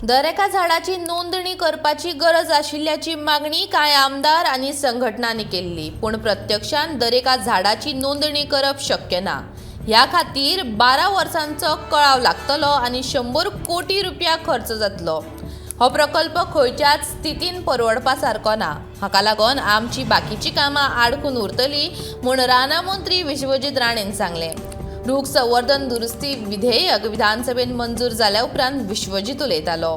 दर एका झाडाची नोंदणी करपाची गरज आशिल्ल्याची मागणी कांय आमदार आनी संघटनांनी केल्ली, पूण प्रत्यक्षांत दरेका झाडाची नोंदणी करप शक्य ना. ह्या खातीर 12 वर्सांचो कळाव लागतलो आनी 100 कोटी रुपया खर्च जातलो. हो प्रकल्प खंयच्याच स्थितीन परवडपा सारको ना. हाका लागून आमची बाकीची कामां आडकून उरतली म्हूण रानां मंत्री विश्वजीत राणेन सांगलें. रूख संवर्धन दुरुस्ती विधेयक विधानसभेन मंजूर जाल्या उपरांत विश्वजीत उलयतालो.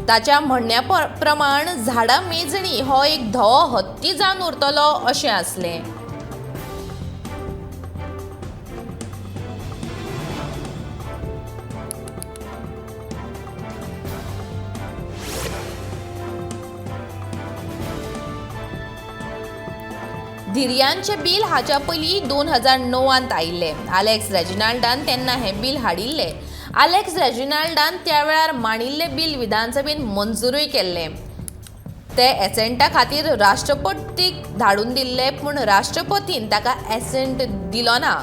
ताच्या म्हणण्या प्रमाण झाडां मेजणी हो एक धवो हत्ती जावन उरतलो अशें आसलें. धिरयांचें बील हाच्या पयलीं 2009 आयिल्लें. आलेक्स रेजिनाल्डान तेन्ना हें बील हाडिल्लें. आलेक्स रेजिनाल्डान त्या वेळार मांडिल्लें बील विधानसभेन मंजुरूय केल्लें. ते एसेंटा खातीर राष्ट्रपतीक धाडून दिल्लें, पूण राष्ट्रपतीन ताका एसेंट दिलो ना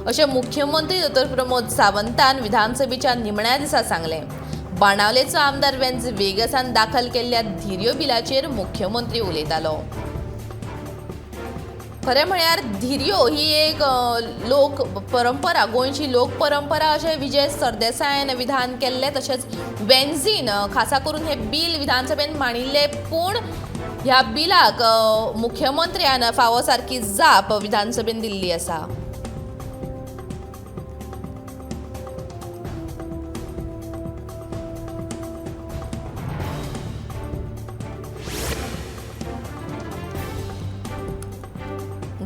अशें मुख्यमंत्री दोतोर प्रमोद सावंतान विधानसभेच्या निमण्या दिसा सांगलें. बाणावलेचो आमदार वेन्झ वेगसान दाखल केल्ल्या धिरयो बिलाचेर मुख्यमंत्री उलयतालो. खरें म्हळ्यार धिरयो ही एक लोक परंपरा, गोंयची लोक परंपरा अशें विजय सरदेसायान विधान केल्लें. तशेंच वेन्झीन खासा करून हें बील विधानसभेन मांडिल्लें, पूण ह्या बिलाक मुख्यमंत्र्यान फावो सारकी जाप विधानसभेन दिल्ली आसा.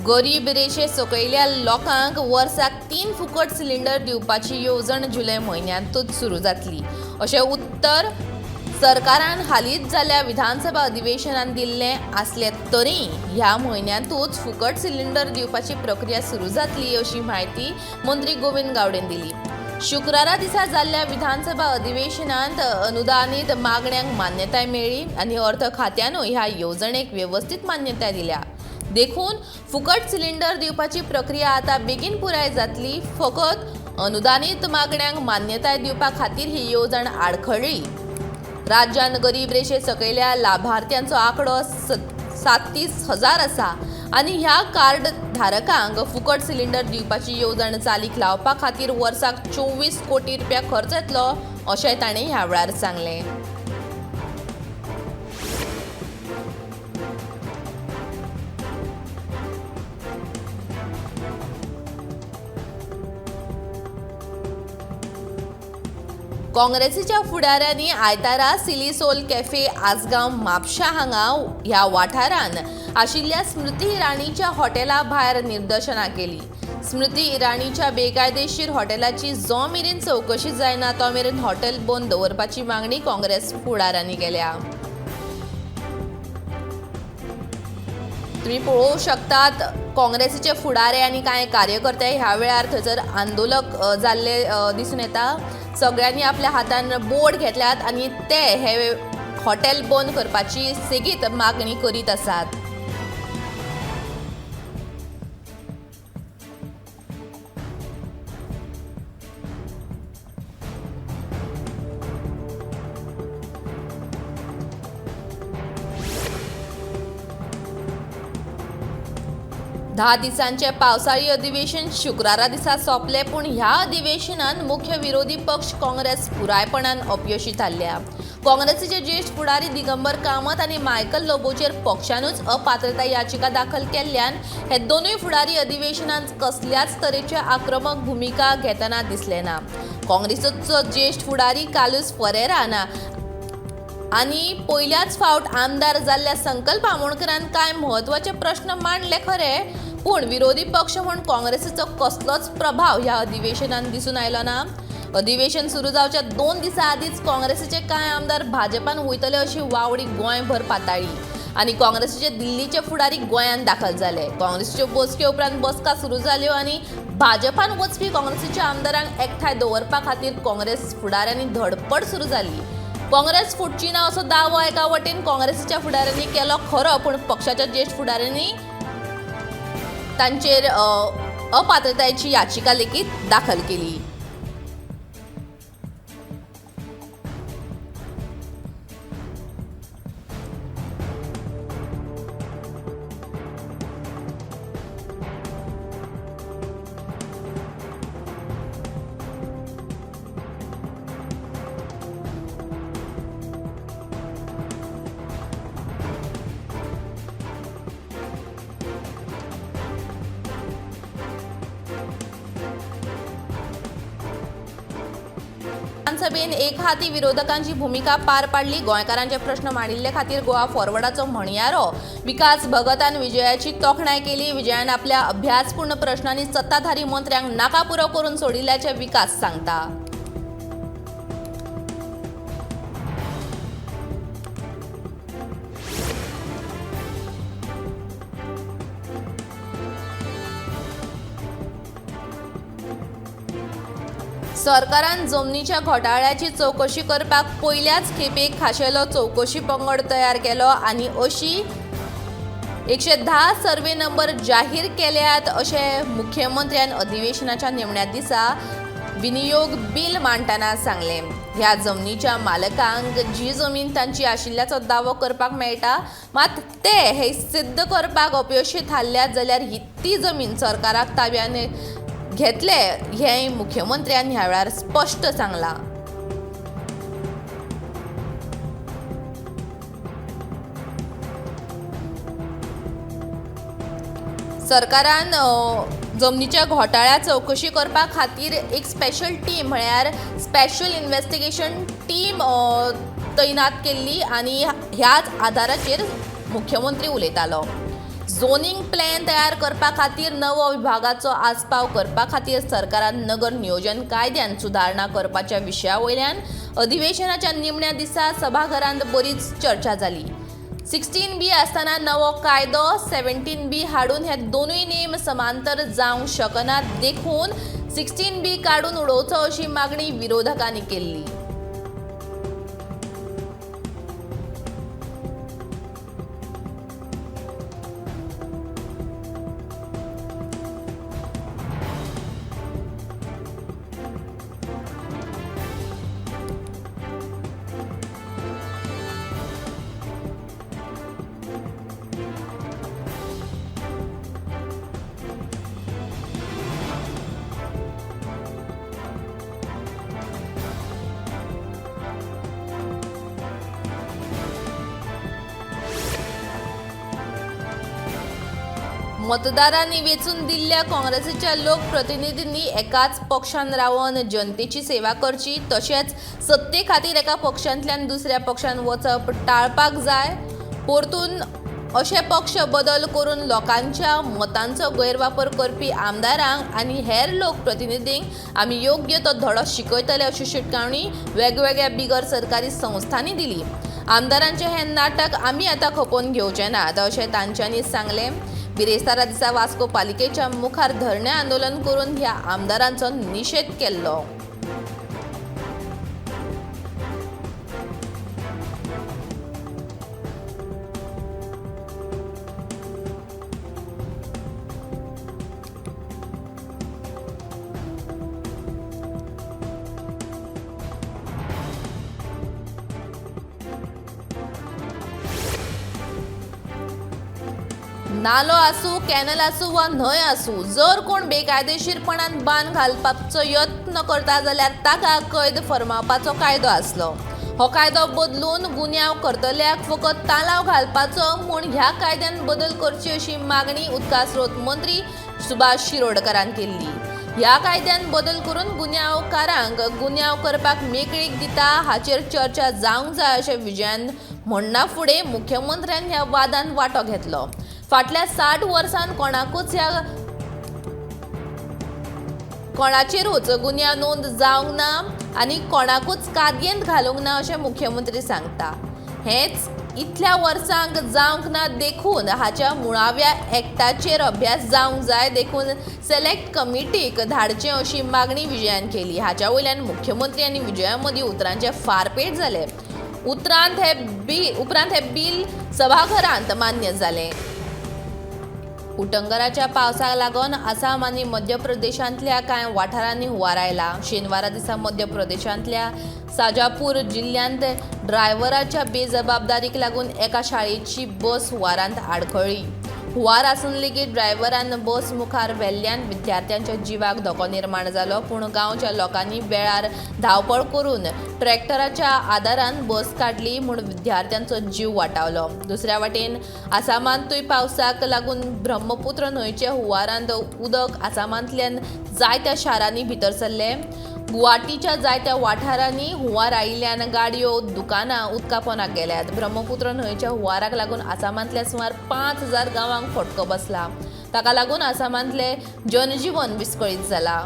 गरीब रेशे सकयल्या लोकांक वर्साक 3 फुकट सिलिंडर दिवपाची येवजण जुलय म्हयन्यांतूच सुरू जातली अशें उत्तर सरकारान हालींच जाल्ल्या विधानसभा अधिवेशनान दिल्लें आसलें तरी ह्या म्हयन्यांतूच फुकट सिलिंडर दिवपाची प्रक्रिया सुरू जातली अशी म्हायती मंत्री गोविंद गावडेन दिली. शुक्रारा दिसा जाल्ल्या विधानसभा अधिवेशनांत अनुदानीत मागण्यांक मान्यताय मेळ्ळी आनी अर्थ खात्यानूय ह्या येवजणेक वेवस्थीत मान्यताय दिल्या. देखून फुकट सिलिंडर दिवपाची प्रक्रिया आतां बेगीन पुराय जातली. फकत अनुदानीत मागण्यांक मान्यताय दिवपा खातीर ही येवजण आडखळ्ळी. राज्यांत गरीब रेशे सकयल्या लाभार्थ्यांचो आंकडो 37,000 आसा आनी ह्या कार्ड धारकांक फुकट सिलिंडर दिवपाची येवजण चालीक लावपा खातीर वर्साक 24 कोटी रुपया खर्च येतलो अशें ताणें ह्या वेळार सांगलें. काँग्रेसीच्या फुडाऱ्यांनी आयतारा सिलीसोल कॅफे आसगांव म्हापशा हांगा ह्या वाठारान आशिल्ल्या स्मृती इराणीच्या हॉटेला भायर निदर्शनां केली. स्मृती इराणीच्या बेकायदेशीर हॉटेलाची जो मेरेन चवकशी जायना तो मेरेन हॉटेल बंद दवरपाची मागणी काँग्रेस फुडाऱ्यांनी केल्या. तुम्ही पळोवंक शकतात काँग्रेसीचे फुडारे आनी कांय कार्यकर्ते ह्या वेळार थंयसर आंदोलक जाल्ले दिसून येता. सगळ्यांनी आपल्या हातान बोर्ड घेतल्यात आनी ते हे हॉटेल बंद करपाची सेगीत मागणी करीत आसात. 10 दिसांचे पावसाळी अधिवेशन शुक्रारा दिसा सोंपलें, पूण ह्या अधिवेशनान मुख्य विरोधी पक्ष काँग्रेस पुरायपणान अपयशी थारल्या. काँग्रेसीचे ज्येश्ठ फुडारी दिगंबर कामत आनी मायकल लोबोचेर पक्षानूच अपात्रताय याचिका दाखल केल्ल्यान हे दोनूय फुडारी अधिवेशनांत कसल्याच तरेची आक्रमक भुमिका घेतना दिसले ना. काँग्रेसीचो ज्येश्ठ फुडारी कार्लुस फरेरान आनी पयल्याच फावट आमदार जाल्ल्या संकल्प आमोणकरान कांय म्हत्वाचे प्रश्न मांडले खरे, पूण विरोधी पक्ष म्हूण काँग्रेसीचो कसलोच प्रभाव ह्या अधिवेशनान दिसून आयलो ना. अधिवेशन सुरू जावच्या 2 दिसां आदींच काँग्रेसीचे कांय आमदार भाजपान वयतले अशी वावडी गोंयभर पाताळी आनी काँग्रेसीचे दिल्लीचे फुडारी गोंयांत दाखल जाले. काँग्रेसीच्यो बसके उपरांत बसका सुरू जाल्यो आनी भाजपान वचपी काँग्रेसीच्या आमदारांक एकठांय दवरपा खातीर काँग्रेस फुडाऱ्यांनी धडपड सुरू जाली. काँग्रेस फुटची ना असो दावो एका वटेन काँग्रेसीच्या फुडाऱ्यांनी केलो खरो, पूण पक्षाच्या ज्येश्ठ फुडाऱ्यांनी तांचेर अपात्रतायेची याचिका लेगीत दाखल केली. विधानसभेन एक हाती विरोधकांची भुमिका पार पाडली. गोंयकारांचे प्रश्न मांडिल्ले खातीर गोवा फॉरवर्डाचो म्हणयारो विकास भगतान विजयाची तोखणाय केली. विजयान आपल्या अभ्यासपूर्ण प्रश्नांनी सत्ताधारी मंत्र्यांक नाकापुरो करून सोडिल्ल्याचे विकास सांगता. सरकारान जमनीच्या घोटाळ्याची चवकशी करपाक पयल्याच खेपेक खाशेलो चवकशी पंगड तयार केलो आनी अशी 110 सर्वे नंबर जाहीर केल्यात अशें मुख्यमंत्र्यान अधिवेशनाच्या निमण्या दिसा विनियोग बील मांडटना सांगलें. ह्या जमनीच्या मालकांक जी जमीन तांची आशिल्ल्याचो दावो करपाक मेळटा, मात ते हे सिद्ध करपाक अपयशी थारल्यात जाल्यार ही ती जमीन सरकाराक ताब्यान घेतले हें मुख्यमंत्र्यान ह्या वेळार स्पश्ट सांगलां. सरकारान जमनीच्या घोटाळ्या चवकशी करपा खातीर एक स्पेशल टीम म्हळ्यार स्पेशल इन्वेस्टिगेशन टीम तैनात केल्ली आनी ह्याच आदाराचेर मुख्यमंत्री उलयतालो. झोनिंग प्लॅन तयार करपा खातीर नवो विभागाचो आस्पाव करपा खातीर सरकारान नगर नियोजन कायद्यान सुदारणा करपाच्या विशया वयल्यान अधिवेशनाच्या निमण्या दिसा सभाघरांत बरीच चर्चा जाली. 16B आसतना नवो कायदो 17B हाडून हे दोनूय नेम समांतर जावंक शकनात, देखून 16B काडून उडोवचो अशी मागणी विरोधकांनी केल्ली. मतदारांनी वेंचून दिल्ल्या काँग्रेसीच्या लोकप्रतिनिधींनी एकाच पक्षान रावन जनतेची सेवा करची, तशेंच सत्ते खातीर एका पक्षांतल्यान दुसऱ्या पक्षान वचप टाळपाक जाय. परतून अशे पक्ष बदल करून लोकांच्या मतांचो गैरवापर करपी आमदारांक आनी हेर लोकप्रतिनिधींक आमी योग्य तो धडो शिकयतले अशी शिटकावणी वेगवेगळ्या बिगर सरकारी संस्थांनी दिली. आमदारांचें हें नाटक आमी आतां खपोवन घेवचे नात अशें तांच्यांनी सांगलें. बिरेस्तारा दिसा वास्को पालिकेच्या मुखार धरणें आंदोलन करून ह्या आमदारांचो निशेध केल्लो. नालो आसूं, कॅनल आसूं वा न्हंय आसूं, जर कोण बेकायदेशीरपणान बांद घालपाचो यत्न करता जाल्यार ताका कैद फर्मावपाचो कायदो आसलो. हो कायदो बदलून गुन्यांव करतल्याक फकत तालाव घालपाचो म्हूण ह्या कायद्यान बदल करची अशी मागणी उदका स्रोत मंत्री सुभाष शिरोडकरान केल्ली. ह्या कायद्यान बदल करून गुन्यांवकारांक गुन्यांव करपाक मेकळीक दिता हाचेर चर्चा जावंक जाय अशें विजयान म्हणना फुडें मुख्यमंत्र्यान ह्या वादान वांटो घेतलो. फाटल्या 60 वर्सांत कोणाकूच ह्या कोणाचेरूच गुन्यांव नोंद जावंक ना आनी कोणाकूच कादयेंत घालूंक ना अशें मुख्यमंत्री सांगता. हेंच इतल्या वर्सांक जावंक ना देखून हाच्या मुळाव्या एक्टाचेर अभ्यास जावंक जाय, देखून सिलेक्ट कमिटीक धाडचें अशी मागणी विजयान केली. हाच्या वयल्यान मुख्यमंत्री आनी विजया मदीं उतरांचे फारपेट जाले. उपरांत हें बील सभाघरांत मान्य जालें. उटंगराच्या पावसाक लागून आसाम आनी मध्य प्रदेशांतल्या कांय वाठारांनी हुंवार आयला. शेनवारा दिसा मध्य प्रदेशांतल्या साजापूर जिल्ल्यांत ड्रायव्हराच्या बेजबाबदारीक लागून एका शाळेची बस हुंवारांत आडखळ्ळी. हुंवार आसून लेगीत ड्रायव्हरान बस मुखार व्हेल्ल्यान विद्यार्थ्यांच्या जिवाक धोको निर्माण जालो. पूण गांवच्या लोकांनी वेळार धांवपळ करून ट्रॅक्टराच्या आदारान बस काडली म्हूण विद्यार्थ्यांचो जीव वाटावलो. दुसऱ्या वाटेन आसामांतूय पावसाक लागून ब्रह्मपुत्र न्हंयच्या हुंवारांत उदक आसामांतल्यान जायत्या शारांनी भितर सरलें. गुवाहाटीच्या जायत्या वाठारांनी हुंवार आयिल्ल्यान गाडयो, दुकानां उदका पोंदाक गेल्यात. ब्रह्मपुत्र न्हंयच्या हुंवाराक लागून आसामांतल्या सुमार 5000 गांवांक फटको बसला. ताका लागून आसामांतलें जनजीवन विस्कळीत जाला.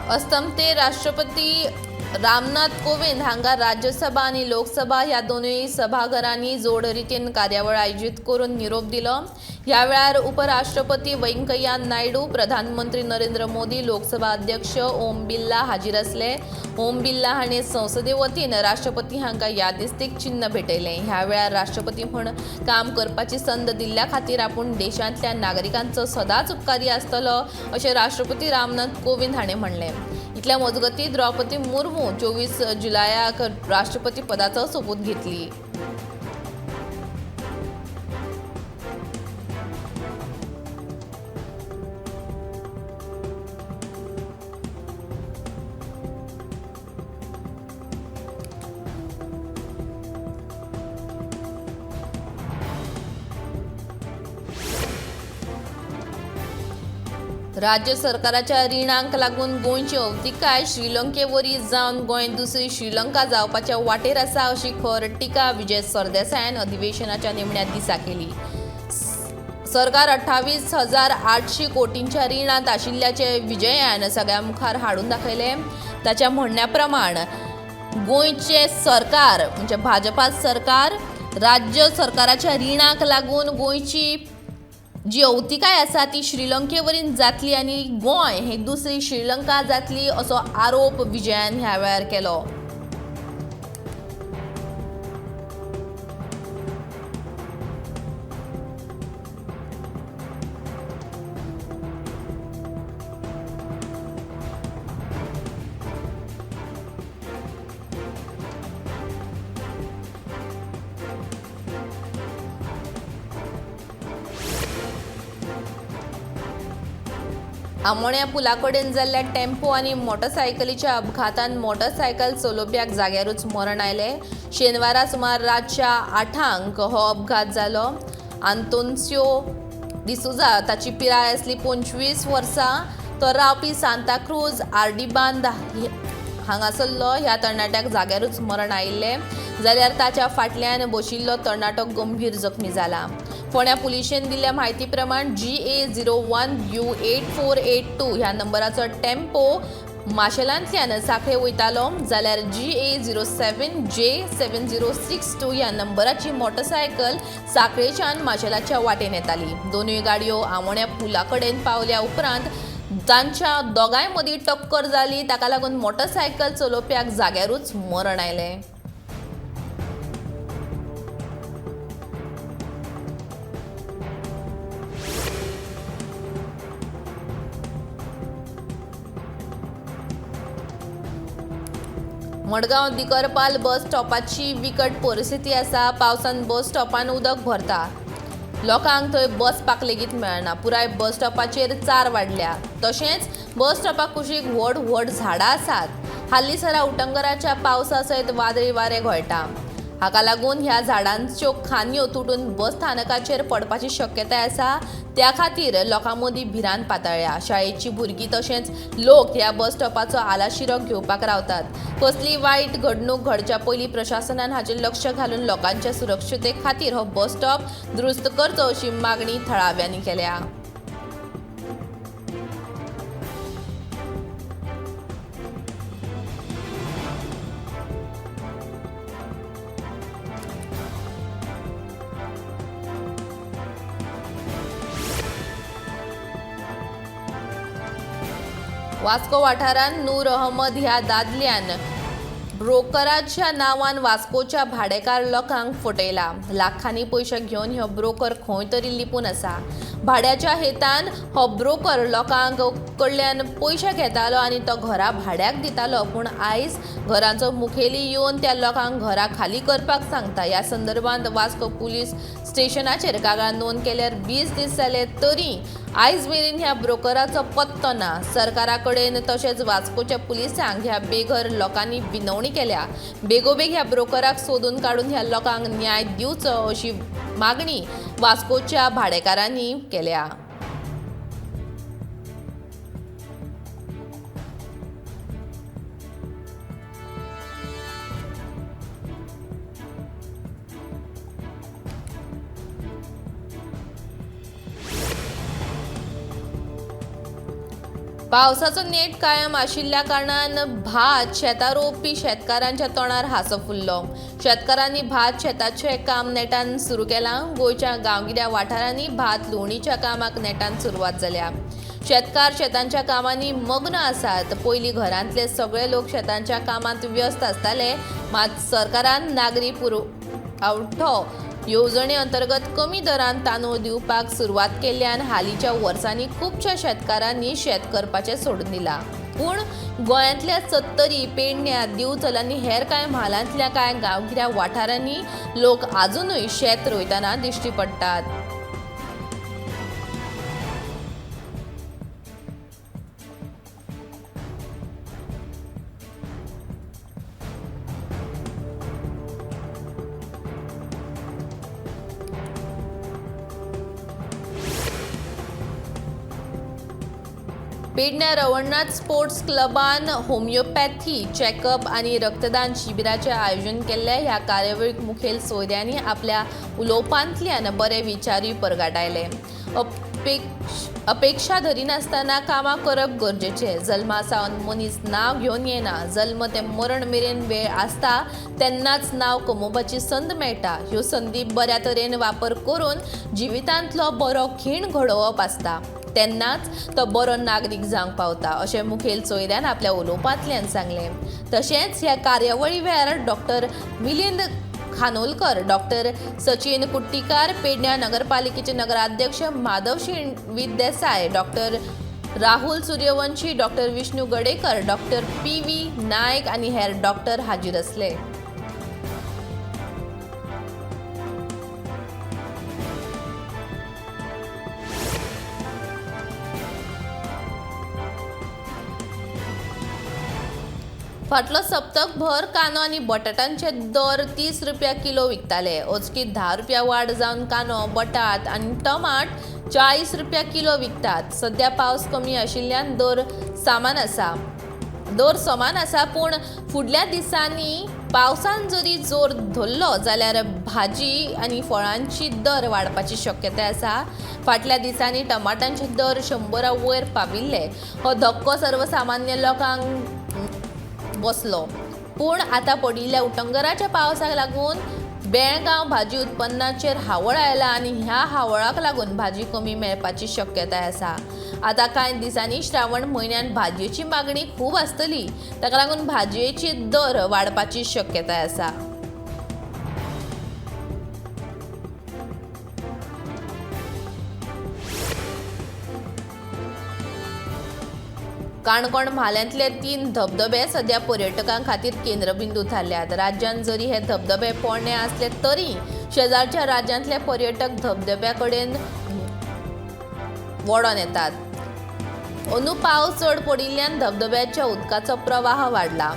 अस्तमते राष्ट्रपती रामनाथ कोविंद हांगा राज्यसभा आनी लोकसभा ह्या दोनूय सभाघरांनी जोड रितीन कार्यावळ आयोजीत करून निरोप दिलो. ह्या वेळार उपराष्ट्रपती व्यंकय्या नायडू, प्रधानमंत्री नरेंद्र मोदी, लोकसभा अध्यक्ष ओम बिर्ला हाजीर आसले. ओम बिर्ला हांणी संसदे वतीन राष्ट्रपती हांकां यादिस्तीक चिन्न भेटयलें. ह्या वेळार राष्ट्रपती म्हूण काम करपाची संद दिल्ल्या खातीर आपूण देशांतल्या नागरिकांचो सदांच उपकारी आसतलो अशें राष्ट्रपती रामनाथ कोविंद हांणी म्हणलें. इतल्या मजगतीं द्रौपदी मुर्मू 24 जुलयाक राष्ट्रपती पदाचो सोपूत घेतली. राज्य सरकाराच्या रिणांक लागून गोंयची अवतिकाय श्रीलंकेवरी जावन गोंय दुसरी श्रीलंका जावपाच्या वाटेर आसा अशी खर टिका विजय सरदेसायान अधिवेशनाच्या निमण्या दिसा केली. सरकार 28,800 कोटींच्या रिणांत आशिल्ल्याचे विजयान सगळ्या मुखार हाडून दाखयलें. ताच्या म्हणण्या प्रमाण गोंयचें सरकार म्हणजे भाजपा सरकार राज्य सरकाराच्या रिणाक लागून गोंयची जी अवतिकाय आसा ती श्रीलंकेवरीन जातली आनी गोंय हे दुसरी श्रीलंका जातली असो आरोप विजयान ह्या वेळार केलो. आमोण्या पुला कडेन जाल्ल्या टेम्पो आनी मोटरसायकलीच्या अपघातान मोटरसायकल चलोवप्याक जाग्यारूच मरण आयलें. शेनवारा सुमार रातच्या 8 हो अपघात जालो. आंतोन्स्यो डिसोजा ताची पिराय आसली 25 वर्सां, तो रावपी सांताक्रूज आर.डी. बांद हांगासरलो. ह्या तरणाट्याक जाग्यारूच मरण आयिल्लें जाल्यार ताच्या फाटल्यान बशिल्लो तरणाटो गंभीर जखमी जाला. फोंड्या पुलिशेन दिल्ल्या म्हायती प्रमाण GA 01 U 8482 ह्या नंबराचो टेम्पो माशेलांतल्यान साखळे वयतालो जाल्यार GA 07 J 7062 ह्या नंबराची मोटरसायकल साखळेच्यान माशेलाच्या वाटेन येताली. दोनूय गाडयो आमोण्या पुला कडेन पावल्या उपरांत तांच्या दोगांय मदीं टक्कर जाली. ताका लागून मोटरसायकल चलोवप्याक जाग्यारूच मरण आयलें. मडगांव दिकरपाल बस स्टॉपाची विकट परिस्थिती आसा. पावसान बस स्टॉपान उदक भरता, लोकांक थंय बसपाक लेगीत मेळना. पुराय बस स्टॉपाचेर चार वाडल्या. तशेंच बस स्टॉपा कुशीक व्हड व्हड झाडां आसात. हालींसरा उटंगराच्या पावसा सयत वादळी वारें घोळटा. हाका लागून ह्या झाडांच्यो खांदयो तुटून बस स्थानकाचेर पडपाची शक्यताय आसा. त्या खातीर लोकां मदीं भिरांत पातळ्ळ्या. शाळेची भुरगीं तशेंच लोक ह्या बस स्टॉपाचो आलाशिरो घेवपाक रावतात. कसली वायट घडणूक घडच्या पयलीं प्रशासनान हाचेर लक्ष घालून लोकांच्या सुरक्षते खातीर हो बस स्टॉप दुरुस्त करचो अशी मागणी थळाव्यांनी केल्या. वास्को वाठारांत नूर अहमद ह्या दादल्यान ब्रोकराच्या नांवान वास्कोच्या भाडेकार लोकांक फटयला. लाखांनी पयशे घेवन हो ब्रोकर खंय तरी लिपून आसा. भाड्याच्या हेतान हो ब्रोकर लोकांक कडल्यान पयशे घेतालो आनी तो घरा भाड्याक दितालो. पूण आयज घरांचो मुखेली येवन त्या लोकांक घरा खाली करपाक सांगता. ह्या संदर्भात वास्को पुलीस स्टेशनाचेर कागाळ नोंद केल्यार 20 दीस जाले तरी आयज मेरेन ह्या ब्रोकराचो पत्तो ना. सरकारा कडेन तशेंच वास्कोच्या पुलिसांक ह्या बेघर लोकांनी विनवणी केल्या. बेगोबेग ह्या ब्रोकराक सोदून काडून ह्या लोकांक न्याय दिवचो अशी मागणी वास्कोच्या भाडेकारांनी केल्या. पावसाचो नेट कायम आशिल्ल्या कारणान भात शेतां रोवपी शेतकारांच्या तोंडार हांसो फुल्लो. शेतकारांनी भात शेताचें काम नेटान सुरू केलां. गोंयच्या गांवगिऱ्या वाठारांनी भात लुवणीच्या कामाक नेटान सुरवात जाल्या. शेतकार शेतांच्या कामांनी मग्न आसात. पयलीं घरांतले सगळे लोक शेतांच्या कामांत व्यस्त आसताले. मात सरकारान नागरी पुरवठो येवजणे अंतर्गत कमी दरान तांदूळ दिवपाक सुरवात केल्ल्यान हालींच्या वर्सांनी खुबश्या शेतकारांनी शेत करपाचें सोडून दिलां. पूण गोंयांतल्या सत्तरी, पेडण्या, दिवचल आनी हेर कांय म्हालांतल्या कांय गांवगिऱ्या वाठारांनी लोक आजुनूय शेत रोयतना दिश्टी पडटात. पेडण्या रवळनाथ स्पोर्ट्स क्लबान होमिओपॅथी चॅकअप आनी रक्तदान शिबिराचें आयोजन केल्लें. ह्या कार्यावळीक मुखेल सोयऱ्यांनी आपल्या उलोवपांतल्यान बरे विचारूय परगटायले. अपेक्षा धरिनासतना कामां करप गरजेचें. जल्मा सावन मनीस नांव घेवन येना. जल्म ते मरण मेरेन वेळ आसता तेन्नाच नांव कमोवपाची संद मेळटा. ह्यो संदी बऱ्या तरेन वापर करून जिवितांतलो बरो खीण घडोवप आसता तेन्नाच तो बरो नागरीक जावंक पावता अशें मुखेल सोयऱ्यान आपल्या उलोवपांतल्यान सांगलें. तशेंच ह्या कार्यावळी वेळार डॉक्टर मिलिंद खानोलकर, डॉक्टर सचिन कुट्टीकार, पेडण्या नगरपालिकेचे नगराध्यक्ष Madhav Shenvi Desai, doctor Rahul Suryavanshi, doctor Vishnu Gadekar, doctor P V. Naik आनी हेर डॉक्टर हाजीर आसले. फाटलो सप्तकभर कांदो आनी बटाटांचे दर 30 रुपया किलो विकताले. अचकीत 10 रुपया वाड जावन कांदो, बटाट आनी टमाट 40 रुपया किलो विकतात. सद्या पावस कमी आशिल्ल्यान दर समान आसा. पूण फुडल्या दिसांनी पावसान जरी जोर धरलो जाल्यार भाजी आनी फळांची दर वाडपाची शक्यताय आसा. फाटल्या दिसांनी टमाटांचे दर 100 वयर पाविल्ले. हो धक्को सर्वसामान्य लोकांक बसलो. पूण आतां पडिल्ल्या उटंगराच्या पावसाक लागून बेळगांव भाजी उत्पन्नाचेर हावळ आयला आनी ह्या हावळाक लागून भाजी कमी मेळपाची शक्यताय आसा. आतां कांय दिसांनी श्रावण म्हयन्यान भाजयेची मागणी खूब आसतली. ताका लागून भाजयेची दर वाडपाची शक्यताय आसा. काणकोण म्हाल्यांतले 3 धबधबे सद्या पर्यटकां खातीर केंद्रबिंदू थारल्यात. राज्यांत जरी हे धबधबे पोरणे आसले तरी शेजारच्या राज्यांतले पर्यटक धबधब्या कडेन वडोन येतात. अंदू पावस चड पडिल्ल्यान धबधब्याच्या उदकाचो प्रवाह वाडला.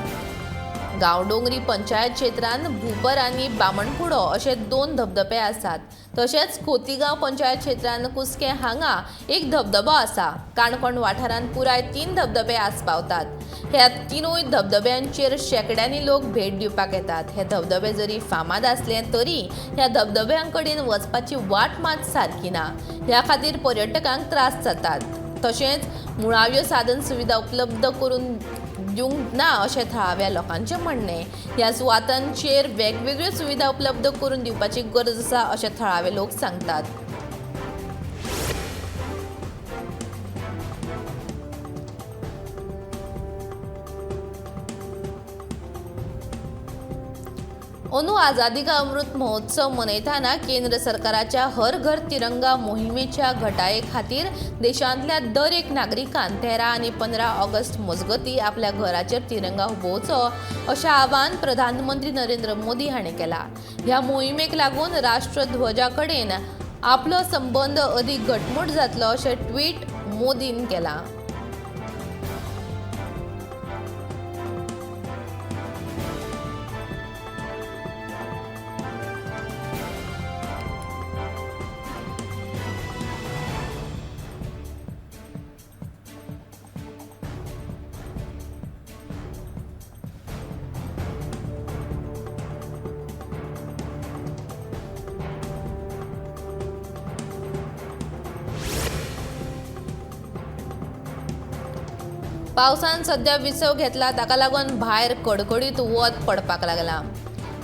गांवडोंगरी पंचायत क्षेत्रांत भूपर आनी बामणपुडो अशे 2 धबधबे आसात. तशेंच खोतीगांव पंचायत क्षेत्रांत कुस्कें हांगा एक धबधबो आसा. काणकोण वाठारांत पुराय 3 धबधबे आस्पावतात. ह्या 3 धबधब्यांचेर शेंकड्यांनी लोक भेट दिवपाक येतात. हे धबधबे जरी फामाद आसले तरी ह्या धबधब्यां कडेन वचपाची वाट मात सारकी ना. ह्या खातीर पर्यटकांक त्रास जातात. तशेंच मुळाव्यो साधन सुविधा उपलब्ध करून दिवंक ना अशें थळाव्या लोकांचें म्हणणें. ह्या सुवातांचेर वेगवेगळ्यो सुविधा उपलब्ध करून दिवपाची गरज आसा अशें थळावे लोक सांगतात. अंदू आझादी का अमृत महोत्सव मनयतना केंद्र सरकाराच्या हर घर तिरंगा मोहिमेच्या घटाये खातीर देशांतल्या दर एक नागरिकान 13 आनी 15 ऑगस्ट मजगती आपल्या घराचेर तिरंगा हुबोवचो अशें आवाहन प्रधानमंत्री नरेंद्र मोदी हांणी केला. ह्या मोहिमेक लागून राष्ट्रध्वजा कडेन आपलो संबंद अदीक घटमूट जातलो अशें ट्वीट मोदीन केलां. पावसान सध्या विसव घेतला ताका लागून भायर कडकडीत वत पडपाक लागला.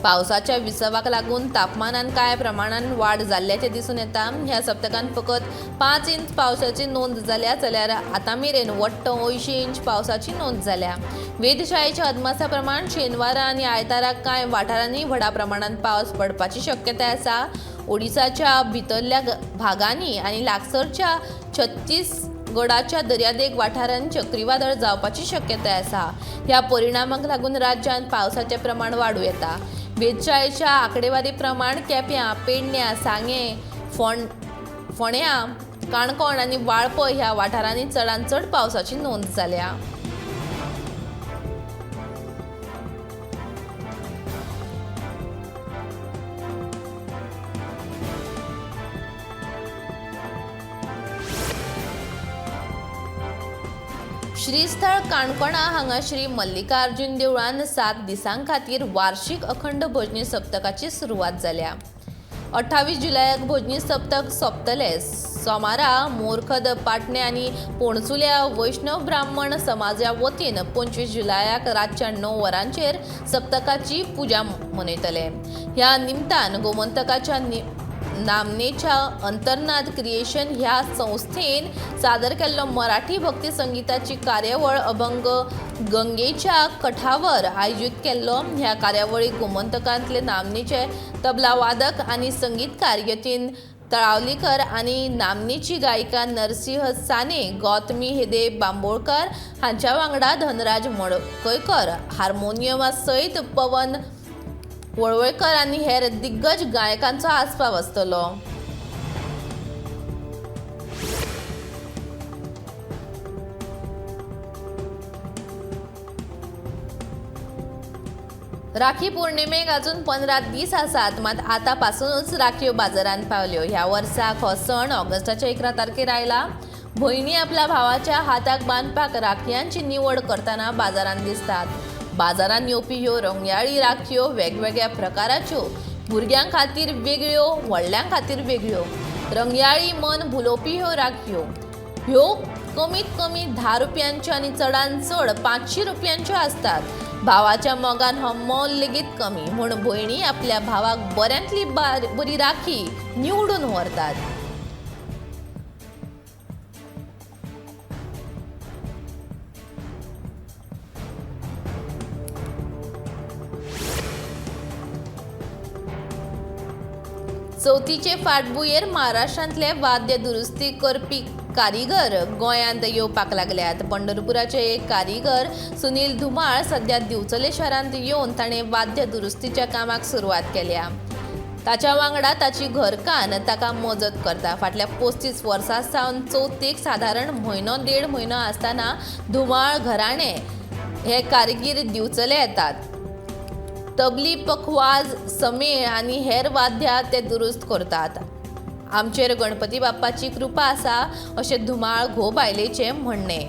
पावसाच्या विसवाक लागून तापमानान कांय प्रमाणान वाड जाल्ल्याचें दिसून येता. ह्या सप्तकान फकत 5 इंच पावसाची नोंद जाल्या, जाल्यार आतां मेरेन वट्ट 80 इंच पावसाची नोंद जाल्या. वेधशाळेच्या अदमासा प्रमाण शेनवारा आनी आयतारा कांय वाठारांनी व्हडा प्रमाणान पावस पडपाची शक्यताय आसा. ओडिसाच्या भितरल्या भागांनी आनी लागसरच्या छत्तीसगडाच्या दर्यादेग वाठारांत चक्रीवादळ जावपाची शक्यताय आसा. ह्या परिणामाक लागून राज्यांत पावसाचें प्रमाण वाडूं येता. वेधशाळेच्या आंकडेवारी प्रमाण केप्यां, पेडण्यां, सांगें, फोंड्यां, काणकोण आनी वाळपय ह्या वाठारांनी चडांत चड पावसाची नोंद जाल्या. श्रीस्थळ काणकोणा हांगा श्री मल्लिकार्जुन देवळान 7 दिसां खातीर वार्षिक अखंड भजनी सप्तकाची सुरवात जाल्या. 28 जुलयाक भजनी सप्तक सोंपतले. सोमारा मोरखद पाटणे आनी पोणसुल्या वैष्णव ब्राह्मण समाजा वतीन 25 जुलयाक रातच्या 9 वरांचेर सप्तकाची पुजा मनयतले. ह्या निमतान गोमंतकाच्या नामनेच्या अंतर्नाद क्रिएशन ह्या संस्थेन सादर केल्लो मराठी भक्ती संगीताची कार्यावळ अभंग गंगेच्या कठावर आयोजीत केल्लो. ह्या कार्यावळीक गोमंतकांतले नामनेचे तबला वादक आनी संगीतकार यतीन तळावलीकर आनी नामनेची गायिका नरसिंह साने, गौतमी हेदे बांबोळकर हांच्या वांगडा धनराज मडकयकर हार्मोनियमा सयत पवन वळवळकर आनी हेर दिग्गज गायकांचो आस्पाव आसतलो. राखी पौर्णिमेक अजून 15 दीस आसात, मात आतां पासूनच राखयो बाजारांत पावल्यो. ह्या वर्साक हो सण ऑगस्टाच्या 11 तारखेर आयला. भयणी आपल्या भावाच्या हाताक बांदपाक राखयांची निवड करतना बाजारांत दिसतात. बाजारांत येवपी ह्यो रंगयाळी राखयो वेगवेगळ्या प्रकाराच्यो, भुरग्यां खातीर वेगळ्यो, व्हडल्यां खातीर वेगळ्यो. रंगयाळी मन भुलोवपी ह्यो राखयो. ह्यो कमीत कमी 10 रुपयांच्यो आनी चडान चड 500 रुपयांच्यो आसतात. भावाच्या मोगान हो मोल लेगीत कमी म्हूण भयणी आपल्या भावाक बऱ्यांतली बरी राखी निवडून व्हरतात. चवथीचे फाटभुंयेर महाराष्ट्रांतले वाद्य दुरुस्ती करपी कारीगर गोंयांत येवपाक लागल्यात. पंढरपुराचे एक कारीगर सुनील धुमाळ सध्या दिवचले शारांत येवन ताणें वाद्य दुरुस्तीच्या कामाक सुरवात केल्या. ताच्या वांगडा ताची घरकान्न ताका मजत करता. फाटल्या 35 वर्सां सावन चवथीक सादारण म्हयनो देड म्हयनो आसतना धुमाळ घराणे हे कारीगीर दिवचले येतात. तबली, पखवाज, समेळ आनी हेर वाद्यां ते दुरुस्त करतात. आमचेर गणपती बाप्पाची कृपा आसा अशें धुमाळ घोव बायलेचें म्हणणें.